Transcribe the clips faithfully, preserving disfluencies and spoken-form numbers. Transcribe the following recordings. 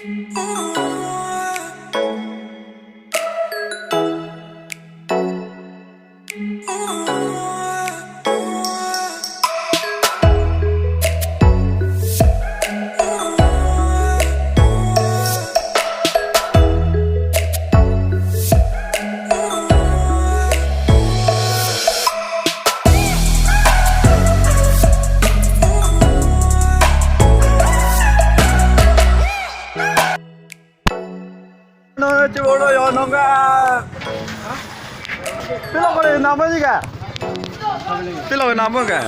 No, chibolo yo nonga. Pilo kore namo ji ke? Pilo namo ke?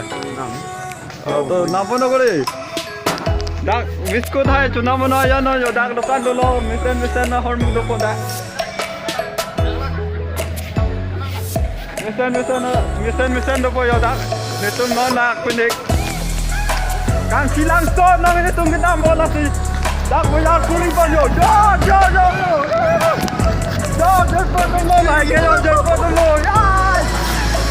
Oh, to namo no kore. Dak biscuit hai chunamo no ya no yo dak dokan dolo mesen mesen na hormu dopo dak. Mesen mesen mesen mesen dopo yo dak. Netum non na kunik. Kangsilangso nang netum kedam bola si. Dak boyar kuring pon yo. Jo jo jo jo. Jo jo pon mo mai ke jo jo pon mo. Yai.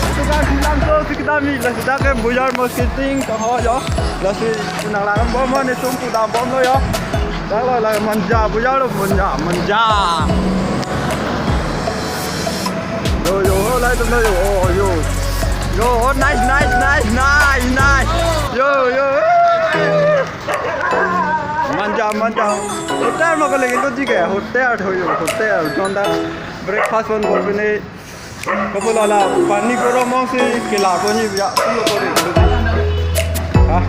Itu kangsilangso si kedam ni la si dak ke boyar marketing ka ho yo. La si nang lang bom netum kedam bom lo yo. Dak lo la manja boyar lo manja manja. Yo, yo, oh, light on, yo, oh, yo. Yo, oh, nice, nice, nice, nice, nice. Yo, yo. Manja, manja. Hotel ma ko lagi to ji ke? Hotel tho yo, hotel. Tonda breakfast on ko pine. Ko pula la pani gorong mong si kila ko ni ya. Yo ko ni. Ha?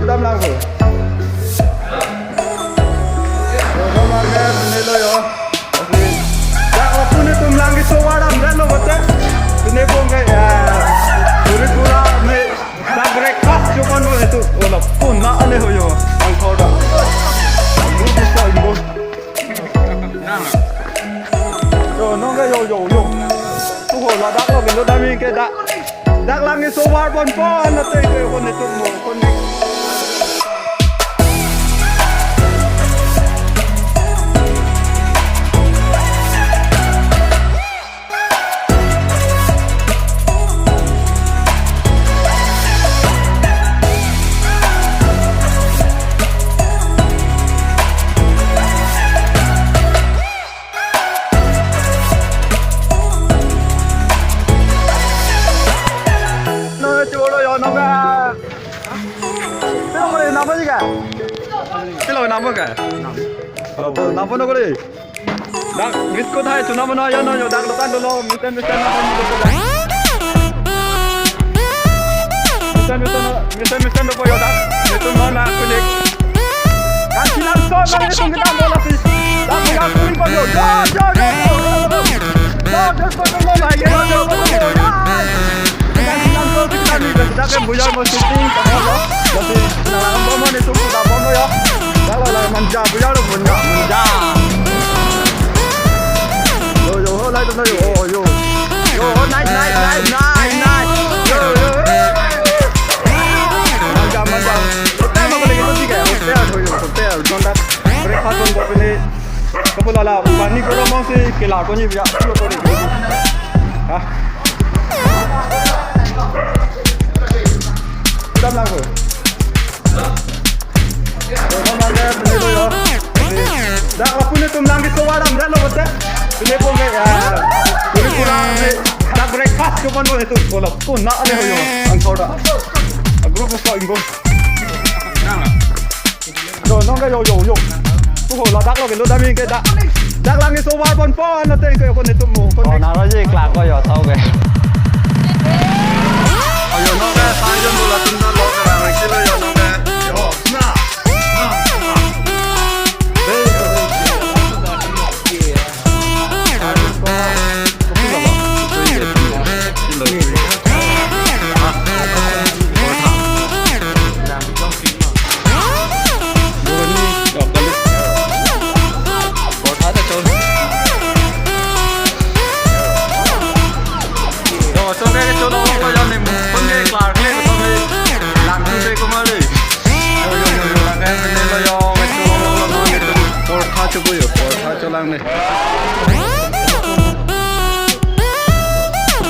Kedam lang ko. Yo, yo, market, pine lo yo. Asli. Dak lapu netum lang keso-ar damdet lo bote. Pine pon ke ya. Puri pura me. Dak breakfast chopon lo netum. Wala pon na ane ho yo. Ang kau dak. Lu bisa ibu. Yo, nonke yo, yo, yo. Tu ho, ladak lo, lo dami ke dak. Dak lang keso-ar ponpo, na te ke kon netum mo, kon ni. No, chibolo yo nonga. Pilo kore namo ji ke? Pilo namo ke? Namo no kore. Dak biscuit hai chunamo no ya no yo dak dokan dolo mesen mesen na. Mesen mesen mesen mesen dopo yo dak. Netum non na kunik. Kangsilangso nang netum kedam bola si. Dak boyar kuring pon yo. Jo jo jo. Jo jo pon mo mai ke jo jo. Kangsilangso si kedam ni dak ke boyar marketing ka ho. Lasi nang lang bom netum kedam bom yo. Dak lo la manja boyar lo manja manja. Yo yo ho light on yo oh yo. Yo ho nice nice nice nice nice. Yo yo. Manja manja. Hotel ma ko lagi to ji ke? Hotel tho yo hotel. Tonda breakfast on ko pine. Ko pula la pani gorong mong si kila ko ni ya. Yo ko ni. Ha? Kedam lang ko. Yo, market, pine lo yo. Dak lapu netum lang keso-ar damdet lo bote. Pine pon ke ya. Puri pura me. Dak breakfast chopon lo netum. Wala pon na ane ho yo. Ang kau dak. Group ko ingko. Yo, nonke yo, yo, yo. Tu ho, ladak lo ke lo dami ke dak. Dak lang keso-ar ponpo, na te ke kon netum mo, kon. Oh, naro ji kla ko yo, tau ke. Ayo, nonke, sayon bola tunda lo, ke lang kilo yo, nonke. Yo, na. Portha chopo yo, portha cholang ne.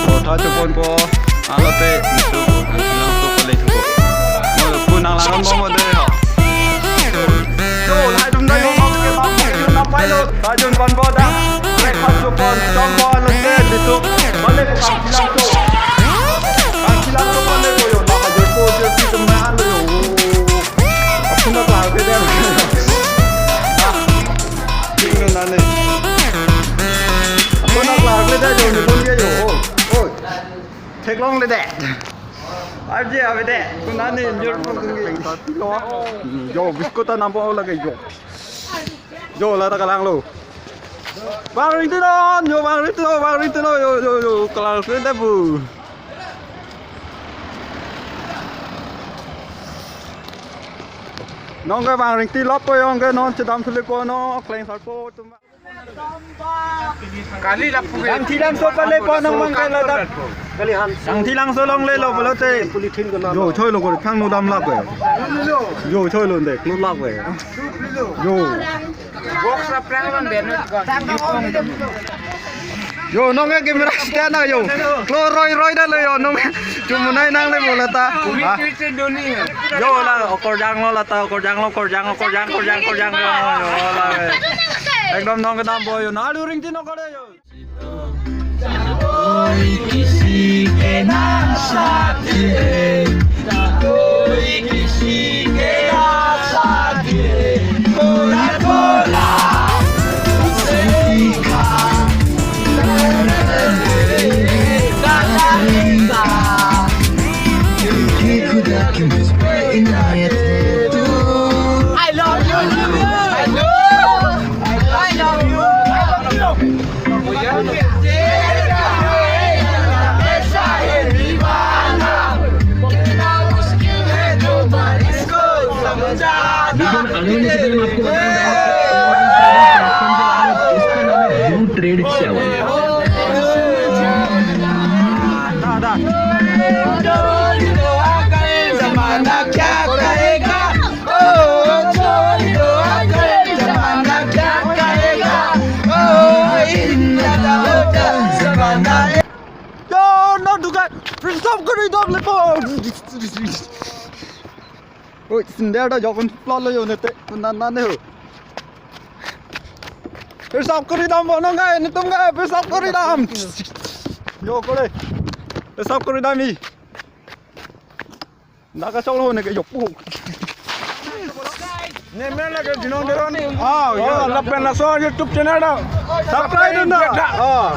Portha chopon po, alote, nitu, nangsilang to pale chopo. Malo Laran bom ode ho. Yo, lahai atum ta yo, bom ke bom, yo, na pilot, Rajon Banbo ta. Breakfast lo pon, chom pon lo, te, bitu. Bale ko kangkilangso. Kangkilangso bale ko yo, na ka jo ko, jo ki tum na lo yo. Apun na klar ke dam. Ting lo na ne. Apun na klar ke dam yo, ni pon ke yo. Oh, oh. Theklongle det. Arje ave det. Kunani injure pon kung ke. Yo, biscuit ta nampo lage yo. Yo, la ta kalanglo. Bang Ringti non, yo Bang Ringti non, Bang Ringti non, yo, yo, yo, kalangse det bu. Non ke Bang Ringti lop po, non ke non chedam thule po, non kleng sar po tum. Kali lapu ke. Kangthilangso pale po nang mang kala dap. Kali han. Kangthilangso longle lo pulote. Polythene ko na. Yo, choi lo ko phang no dam lak ko. Yo, choi lo de, klo lak ko. Yo. Box la plang lang den. Yo, non ke camera stand na yo. Klo roi roi da lo yo, non. Chumunai nang le bola ta. Ha? Yo la, okorjang lo la ta, okorjang lo, korjang, korjang, korjang, korjang lo. Yo la. Ekdom non ke dam po yo. Na alu Ringti non kore yo. कोई किसी के ना साथ है, कोई किसी के ना साथ है, थोड़ा थोड़ा सीखा, सीखा। खुदा की मुझ पर इनायत है तू। I love you, I love you, I love you, I love you, I love you. लेकिन आने वाले समय में आपको बताऊंगा, इसका नाम है blue trade seven. Yo, no, duga, stop kuri dam le po. Oi, sindar da jokon plot lo yo nete, na na ne ho. Stop kuri dam bo non ga, netum ga, stop kuri dam. Yo kore. Stop kuri dam i. Naka chok lo ne ke yo pu. Ne men lake Jinong Teron. Ah, yo. Oh, lapen laso YouTube channel ta subscribe dun da. Ah.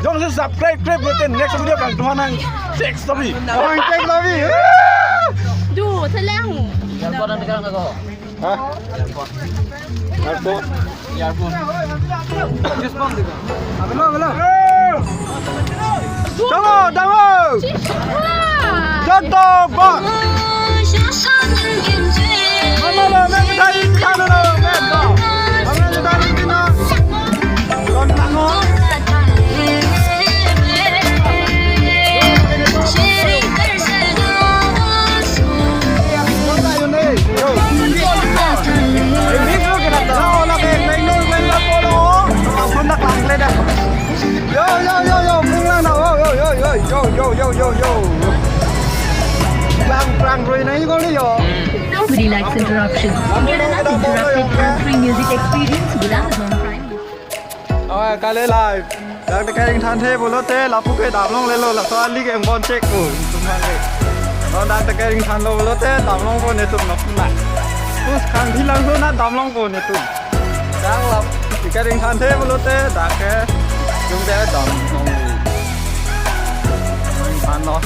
Jongsi subscribe kre pute next video kangthan nang check sabi. Oh, check sabi. Du, thalang. Hah? Airport. Airport. Hello, hello. Tamo, tamo. Joto ba. Mama lo, me mithai kano lo, me to. Mama mithai kano. Kon tango. Yo, yo, yo, yo, yo, pulang na, yo, yo, yo, yo, yo, yo. Pulang, pulang, roi na, yo, yo. To relax interruption. Interrupt free music experience with Amazon Prime. Oh, kale live. Dak te kering than the pulote lapu ke damlong lelo, laso ali ke bon check ko. Tum hang ke. Non dak te kering than lo pulote damlong ko netum nokna. Terus kangthilangso na damlong ko netum. Dak lap te kering than the pulote dak ke jung de damlong. Than lo.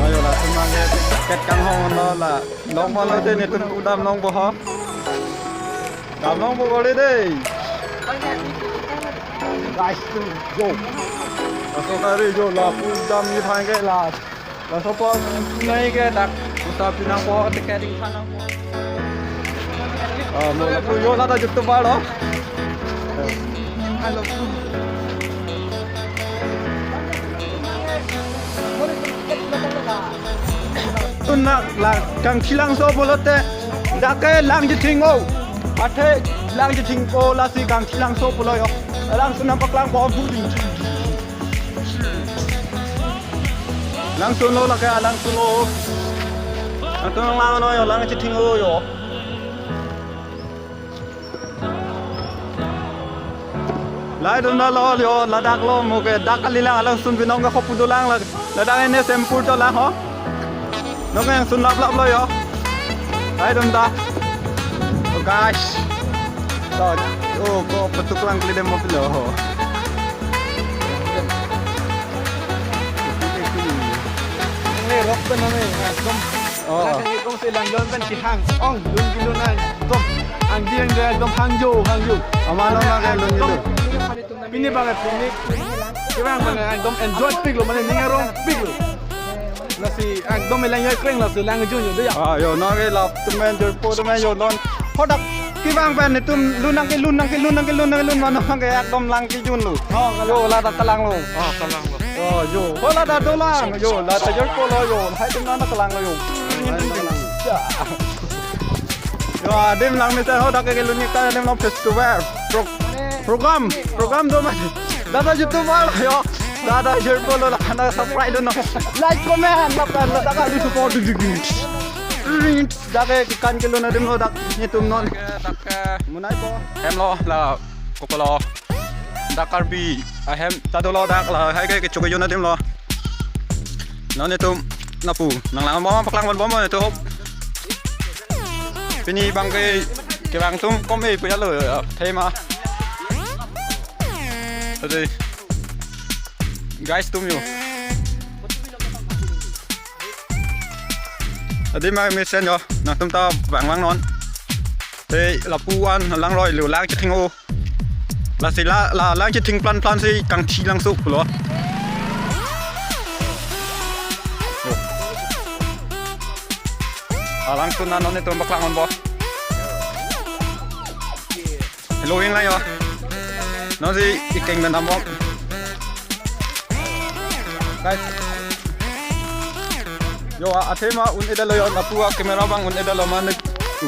Ayo, latum mangke ticket kanghon lo la. Long pon lo te netum pu damlong po ho. Damlong po kali dei. Guys, tu yo. Laso kari yo lapu dam ni phang ke la. Laso pon nai ke dak usa pinang po ticket ding phanang po. Ah, mo lapu yo la ta YouTube ba lo. Tun na la kangthilangso pulote dak ke lang jithing o. Athe lang jithing o lasi kangthilangso pulo yo. Alangsun nangpaklang bom. Alangsun lo lake, alangsun lo. Alangsun lang lo yo, lang chithing lo yo. Lahai atum ta lo yo, ladak lo mo ke dak kali lang alangsun binong ke khopu dolang la. Ladak N S M pur to lang ho. Nong yang sun lap lap lo yo. Lahai atum ta. Oh guys. To, oh, ko petuk lang kali dem mo pilo ho. Ini rock pen name, ekdom. Oh. Anak yang ekdom si lang yon pen kihang. Ong, yun yun na ekdom. Ang di yang dia ekdom hangjo, hangjo. Ama nong na kayak lun yun. Pini bang pini. Kevang mane ekdom enjoy piklo, mane ning arong piklo. Lasi ekdom lang yo kreng lasi lang jun yo ya. Ah, yo nang ke lap temen jor po temen yo non. Hodak kevang pen netum lun nang ke lun nang ke lun nang ke lun nang ke lun mano nang ke ekdom lang kejun lo. Oh, yo ladak kelang lo. Oh, kelang lo. Oh, yo. Ho ladak dolang. Yo, ladak jor po lo yo. Lahai atum nang kelang lo yo. Ya. Yo, adim lang mesen hodak ke lun ni ta adim lo festival. Pro-, program, program do mas. Ladak YouTuber lo yo. Ladak jor po lo la na subscribe do no. Like, comment, lapen ladak ka do support do jigi. Dak ke kan ke lun adim lo dak netum non. Dak ke munai po. Hem lo la kokolo. Dak Karbi ahem ta dolo dak lahai ke kechok kejun adim lo. Non netum lapu nanglang bom paklang bom bom netum. Pini bang ke kevang atum kom e puya lo thema. Ade. Guys atum yo. Ade ma mesen yo. Nangtum ta vang vang non. Te lapu an lang roi lu lang chithing o. Lasi la, la, lang chithing plan plan si kangthi lang suk lo. Yo. Alangsun nang non netum paklang on bo. Hello, ing lang yo. Non si ikeng dan dambok. Guys. Yo, a, athema un-edetlo yo, lapu a camera bang un-edetlo mane. Tu.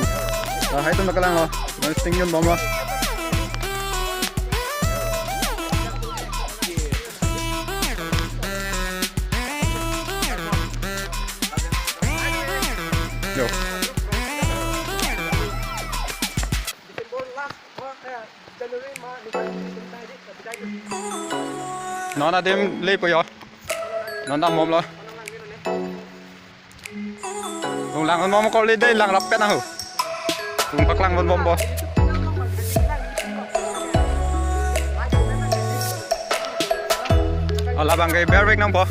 Lahai atum kelang lo. Mane sting yun bom lo. Yo. Non adim le po yo. Non dam bom lo. Lung lang bom ko le dei lang rap pen ahu. Lung paklang bom bom bo. Ala bang ke berbek nang bo.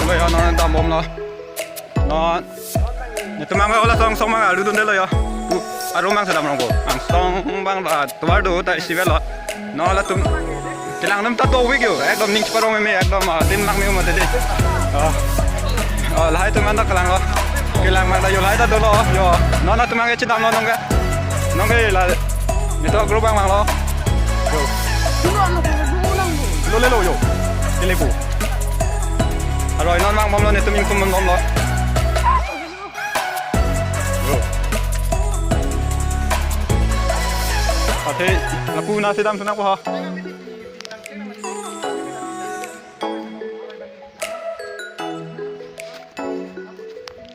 Lo yo, non dam bom lo. Non. Netum mang ola song song mang alu dundelo yo. Tu, arum mang sedam rong bo. Angsong bang la tovar do ta isi velo. Non latum kelang nem ta do wik yo. Ekdom ning cheparong meme ekdom, ah, adim lang me mate de. Oh. Oh, lahai atum anta kelang lo. Kelang mang ta yo lahai ta dolo yo. Non latum mang ke chedam lo nong ke. Nong ke la. Netum group bang mang lo. Yo. Lo le lo yo. Kelebu. Aroi non mang bom lo netum ingkung bom lo. Yo. Athe lapu na sedam sunang po ha.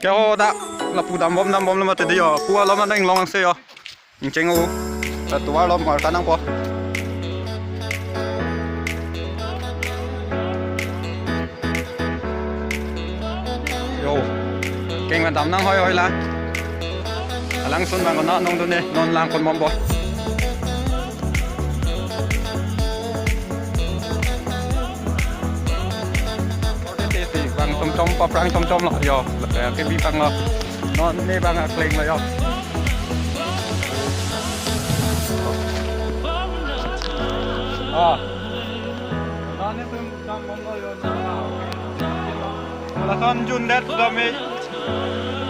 Ke ho dak lapu dam bom dam bom lo mate de yo. Pu alo ma nang long se yo. Ingcheng o. Ta tovar lo mar kanang po. Yo. Keng ma dam nang hoi hoi la. Alangsun bang ko na nong dun ne non lang kon bom bo. Bang chom chom paprang chom chom lo yo. Ke bi bang lo. Non ne bang akleng lo yo. Ah. Lason jundet sudame.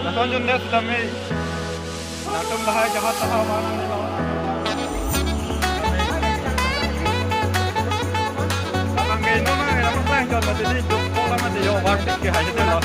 Lason jundet sudame. Latum lahai jahat taha ma. Sini duk pola mati yo, warpik ke hai sini lo.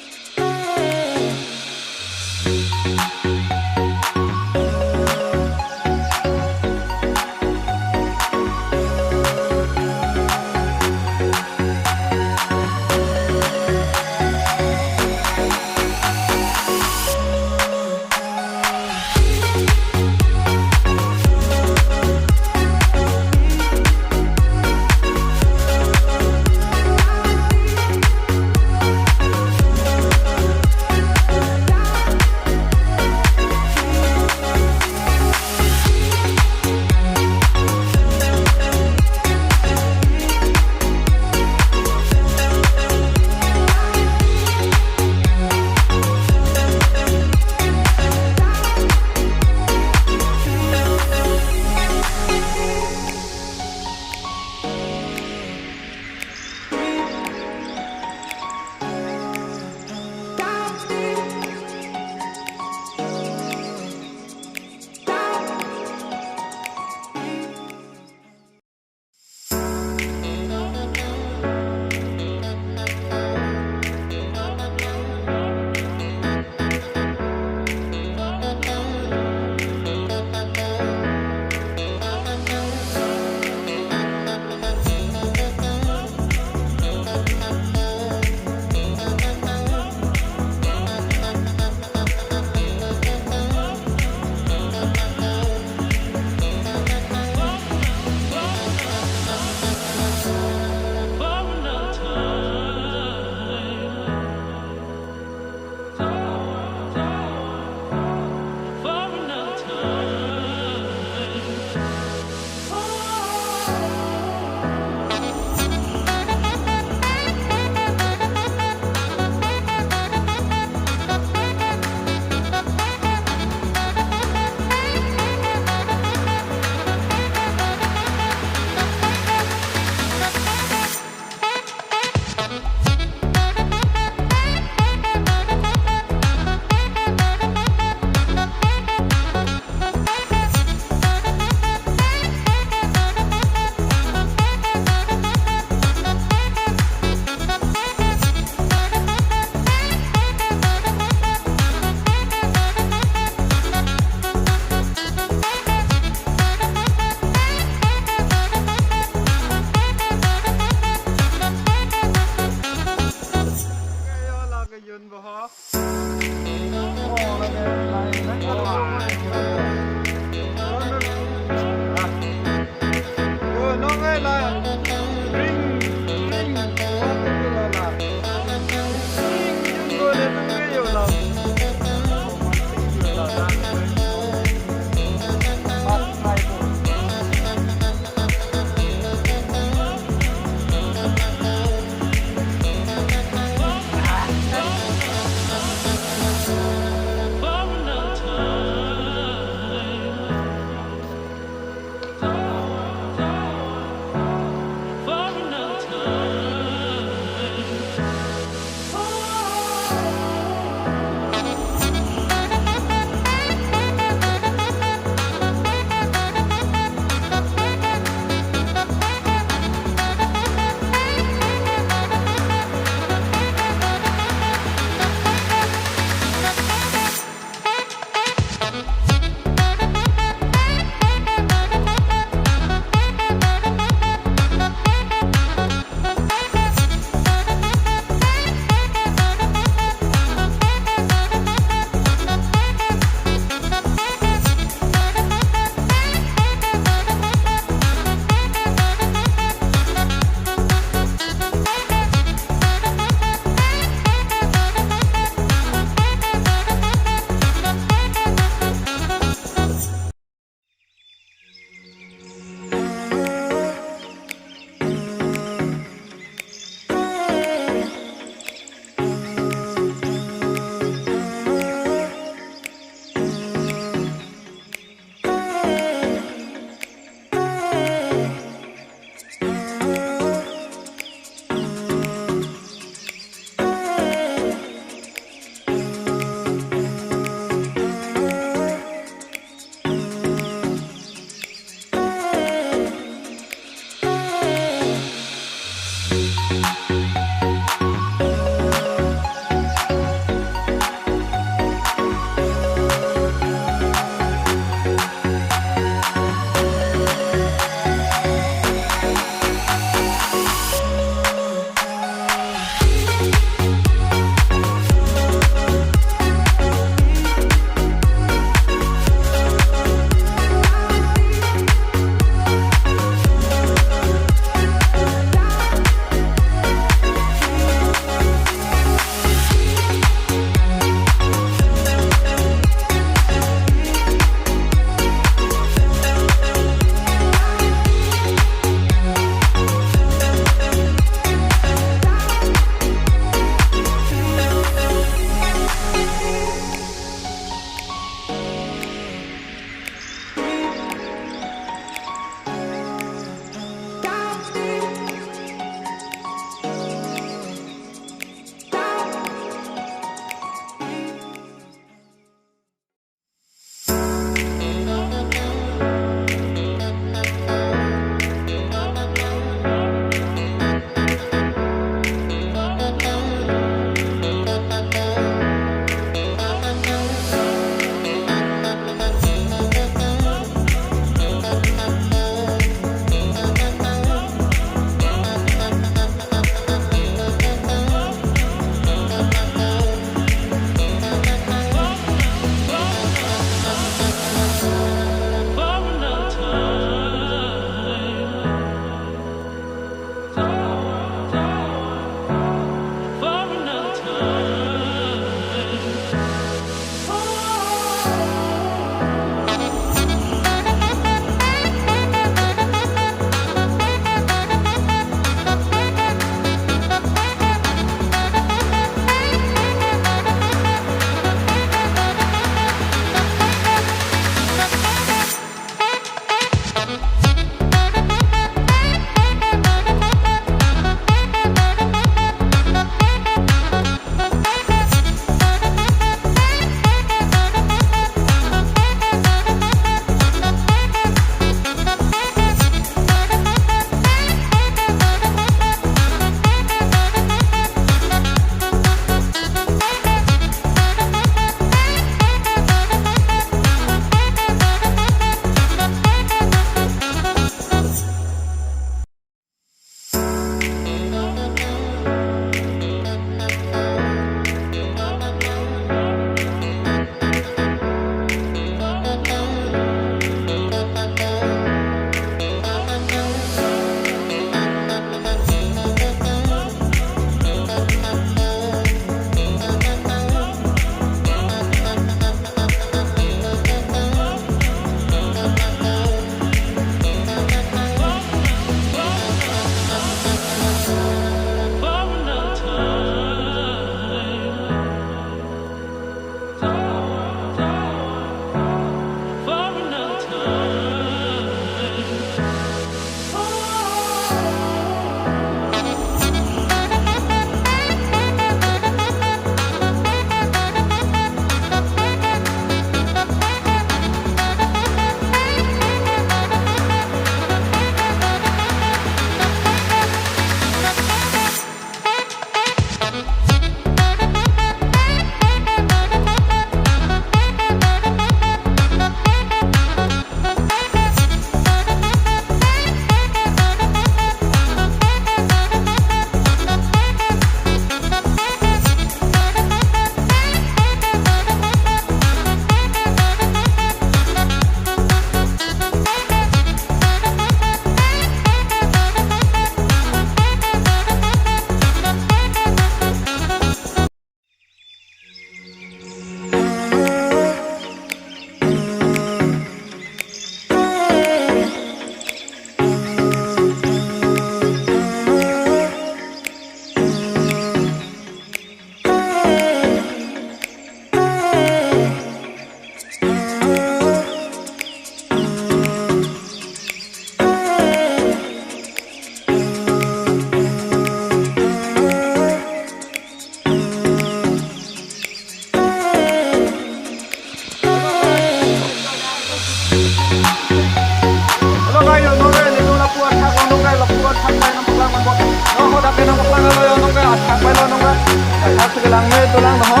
Lang ho.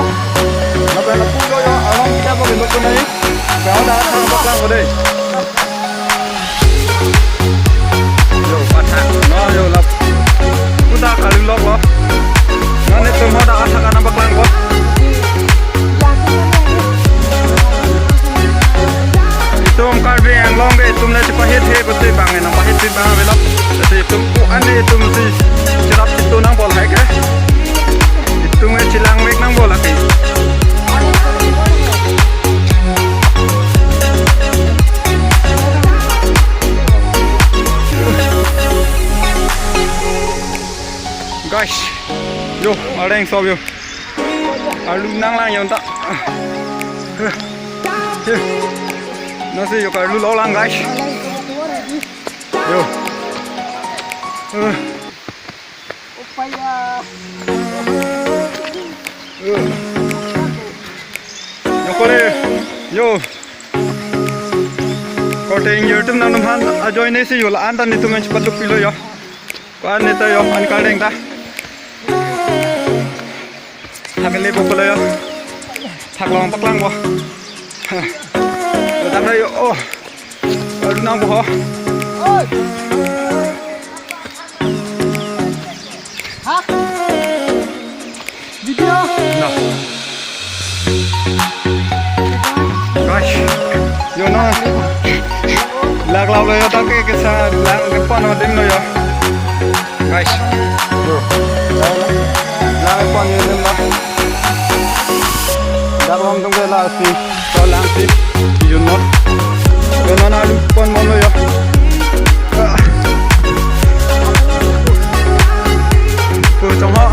Lapen lapu lo yo, along kita bo gendok ko nai. Kau dak athak nangpaklang ko dei. Yo, pathak. No, yo, lap. Puta kali lok lo. Non netum ho dak athak nangpaklang ko. Itum Karbi Anglong ke itum le chepahit he, pasti bang nangpahit si bang avelo. Jadi itum ko ane itum si cherap situ nang bol hai ke. Itum ke chelang mek nang bol lagi. Guys, yo, areng sob yo. Arlu nanglang yo ta. Nasi yo arlu lo lang guys. Yo. Yo kore, yo. Korte ingjir atum nangtum aphan ajoine si yo la-an ta netum men chepaduk pilo yo. Ko-an neta yo, an kardeng ta. Thak le bo ko lo yo. Thak long paklang bo. Yo ta yo. Oh. Arlu nang bo ho. Oi. Ha? Video? No. Guys, yo no. Lag lag lo yo ta ke kesa lag ke pan adim lo yo. Guys. Yo. Lag pan yo adim lo. Dak lam tum ke la si. Ko lang si. Yo no. Yo no na lu pan mon lo yo. Pu chongho.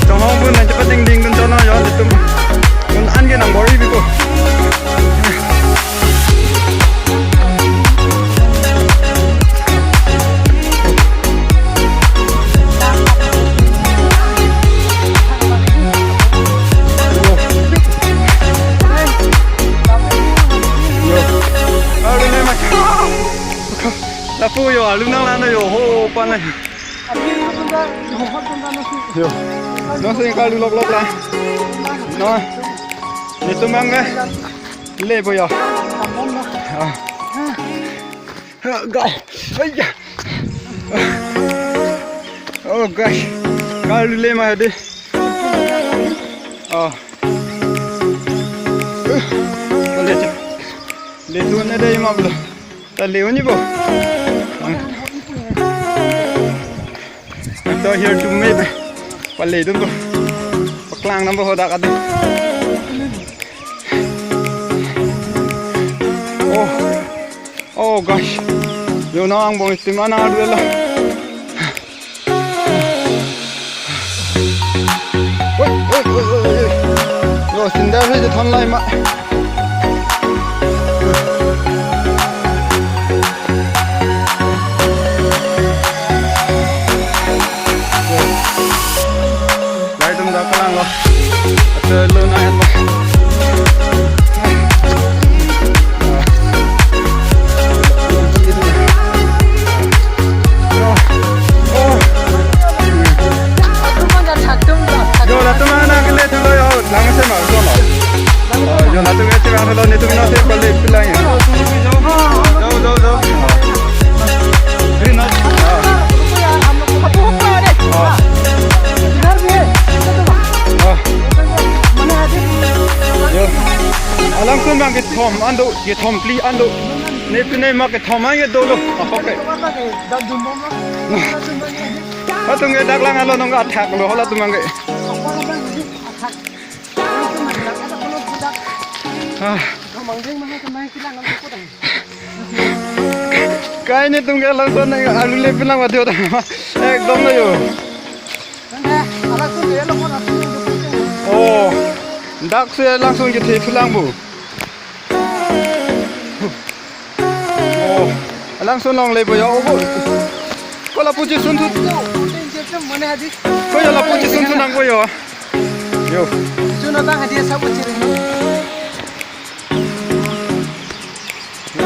Chongho pu na chepa ding ding dun chongho yo netum. Dun an ke nang bor-i bi ko. Yo. Arlu le ma. Lapu yo, arlu nanglang yo, ho, pan le. Yo. Nasi karlu lok lok la. No. Netum bang ke. Le bo yo. Ah. Guys. Aiya. Oh guys. Karlu le ma dei. Oh. Le. Le tu ne dei ma blo. Ta le-un-e bo. Ang. Ang to here to me. Pale dun bo. Paklang nang bo hodak adi. Oh. Oh gosh. Yo na angbong itim ana adu la. Oi, oi, oi, oi, oi. Yo, sindar he je thon lai ma. Lai tum da kalang lo. Ate lo na en ba. Yo, latum ana kele thulo yo, lang se ma, so lo. Yo, latum ke chira thulo, netum no se pale pilang ya. Jao, jao, jao. Green house. Ah. Ah. Yo. Alangsun bang kethom an do, kethom phli an do. Ne pine ma kethom an ke dolo. Ah, okay. Atung ke dak lang alo nong athak lo, hala tumang ke. Ah. Kai netum ke langsung nang alu le pilang wadi hoda. Ekdom lo yo. Oh. Dak si langsung kethe pilang bu. Oh. Langsung long le bo yo. Oh. Ko lapu chesun thu. Ko yo lapu chesun thu nang ko yo. Yo. Chuna bang hadi sa uchi ring.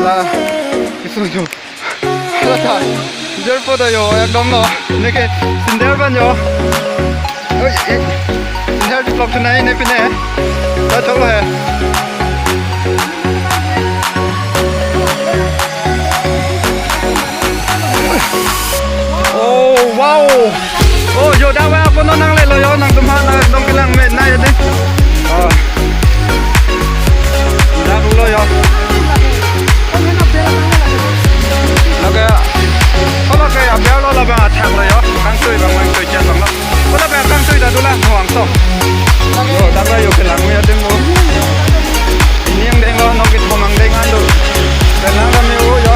La, isu yo. La ta. Jer po da yo, ekdom lo. Neke, sindar ban yo. Oi, eh. Sindar Vlog sunai ne pine. Ba choklo he. Oh, wow. Oh, yo, dak ba apo non nanglelo yo, nangtum aphan nangtum kelang me nai dei. Oh. Dak lo yo. Lake, oh, lake, abiar lo labang athak lo yo. Kangtui bang, kangtui chan bang lo. Wala ba kangtui ta dolang hong so. Yo, dak ba yo kelang me adim lo. Ini angdeng lo, nong kethom angdeng an do. Kelang kami o yo.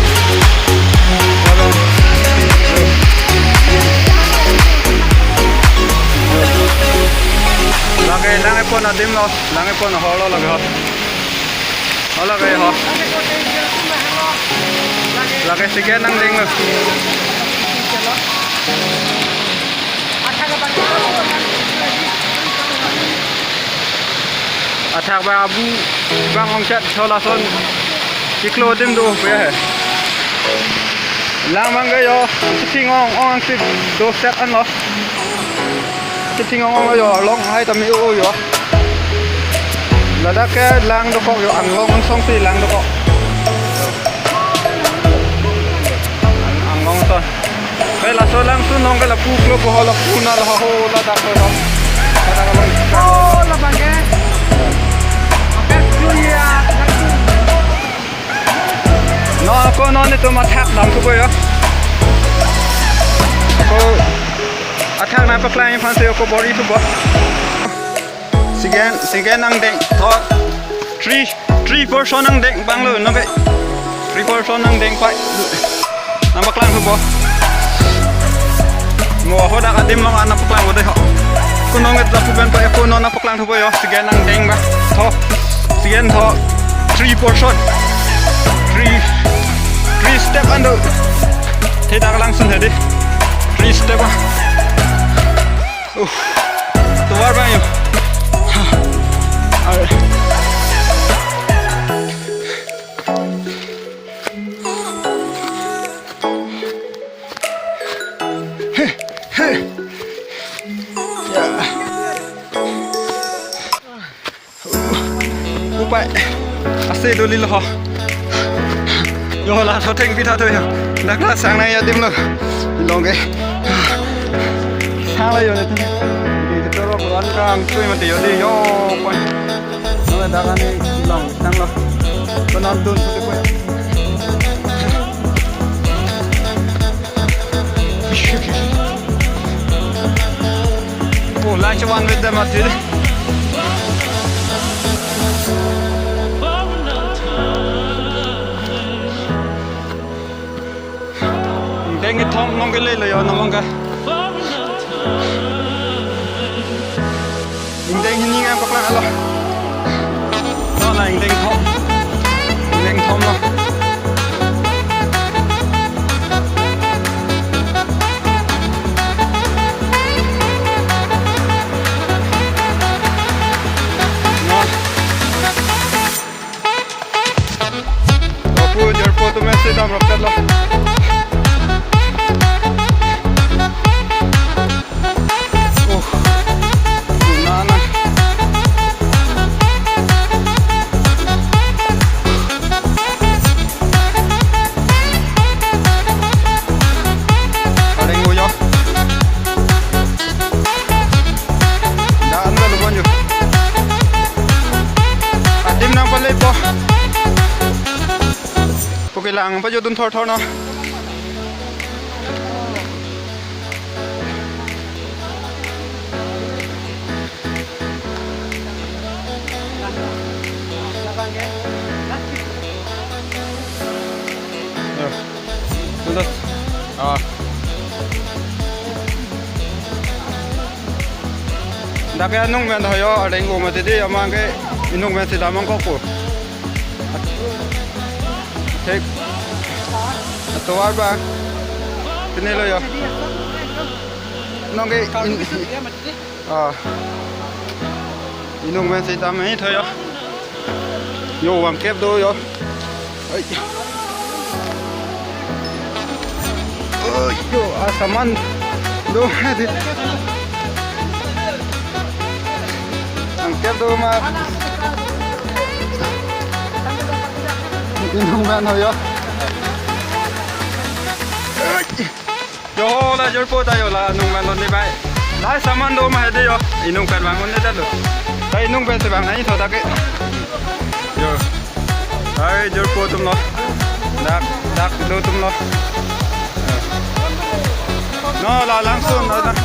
Wala. Lake lang-e pon adim lo, lang-e pon ho lo lake ho. Ho lake ho. Lake second angdeng lo. Athak ba abu bang ongchat chola son chiklo adim do pe he. Lang bang ke yo, chithing ong ong si do step an lo. Chithing ong ong lo yo, long hai tame o yo. Ladak ke lang dokok yo, anglong angsong si lang dokok. Ang, anglong to. Pe laso lang su nong ke lapu klo boho lapu na lo ho ladak lo. Ladak lo. Oh, labang ke. Oke, tu ya. No, ako non itum athak dam thupo yo. Ako athak nangpaklang aphan si ako bor-i thupo. Second, second angdeng, third, three, three person angdeng bang lo, no ke? Three person angdeng pai. Nangpaklang thupo. Mo ho dak adim long an nangpaklang bo dei ho. Kunong et lapu pen pai, ako non nangpaklang thupo yo. Second angdeng ba. Tho. Second tho. Three person. Three, three step an do. He dak langsun he dei. Three step ah. Uh, tovar bang yo. Ha. Are. He, he. Ya. Upai. Ase doli lo ho. Yo la so thengpi tha to yo. Dak la sang nai adim lo. Long ke. Sang la yo ne tu. Di to ro buran kang tui mati yo di yo. Pon. No dak ani long sang lo. Konan dun tu ko. Oh, lunch one with them at it. Deng ithom nong ke lelo yo namong ke. Ingdeng hini nangpaklang lo. No na ingdeng thom. Ingdeng thom lo. No. Bapu, jorpo atum si damrap lo. Oh. Nana. Paling uyo. Dan dalo banyu. Adim nangpalepo. Oke lang, pajodun thor thor na. Yo. Tuntas. Ah. Dak ke anung men tho yo, areng ko mati dei, amang ke inung men si damang kok ko. Thek. Atovar ba. Pine lo yo. Nong ke in-, ah. Inung men si dam hi tho yo. Yo, vamkep do yo. Ai. Oi, yo, asaman do. Oi, yo, asaman do. Kep do ma. Inung ban ho yo. Yo ho, la jorpo ta yo, la nung ban lo ni bai. La saman do ma hedi yo. Inung pen bang un-e ta lo. Ta inung pen si bang nai tho ta ke. Yo. Hai jorpo atum lo. Dak dak do atum lo. No, la langsun, la lang.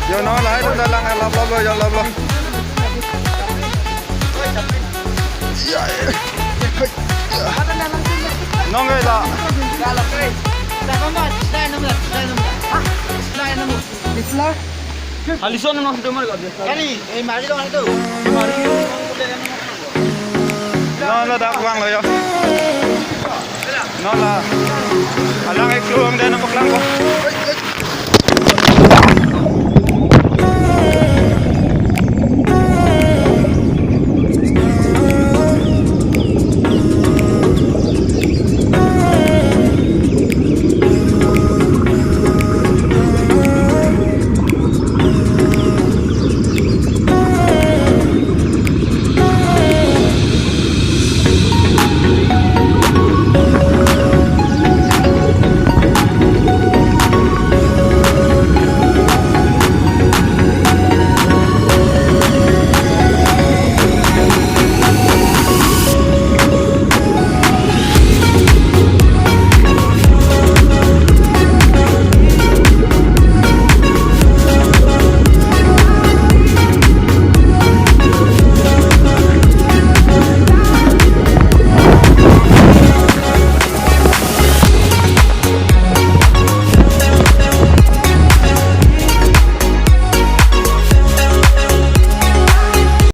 Yo no, la hai atum la lang, lap lap lo, yo lap lo. Nong ke la. Alison no sudah mal. Kali, eh, mari dong itu. No, la dak vang lo yo. No la. Alang ek klong dan paklang ko.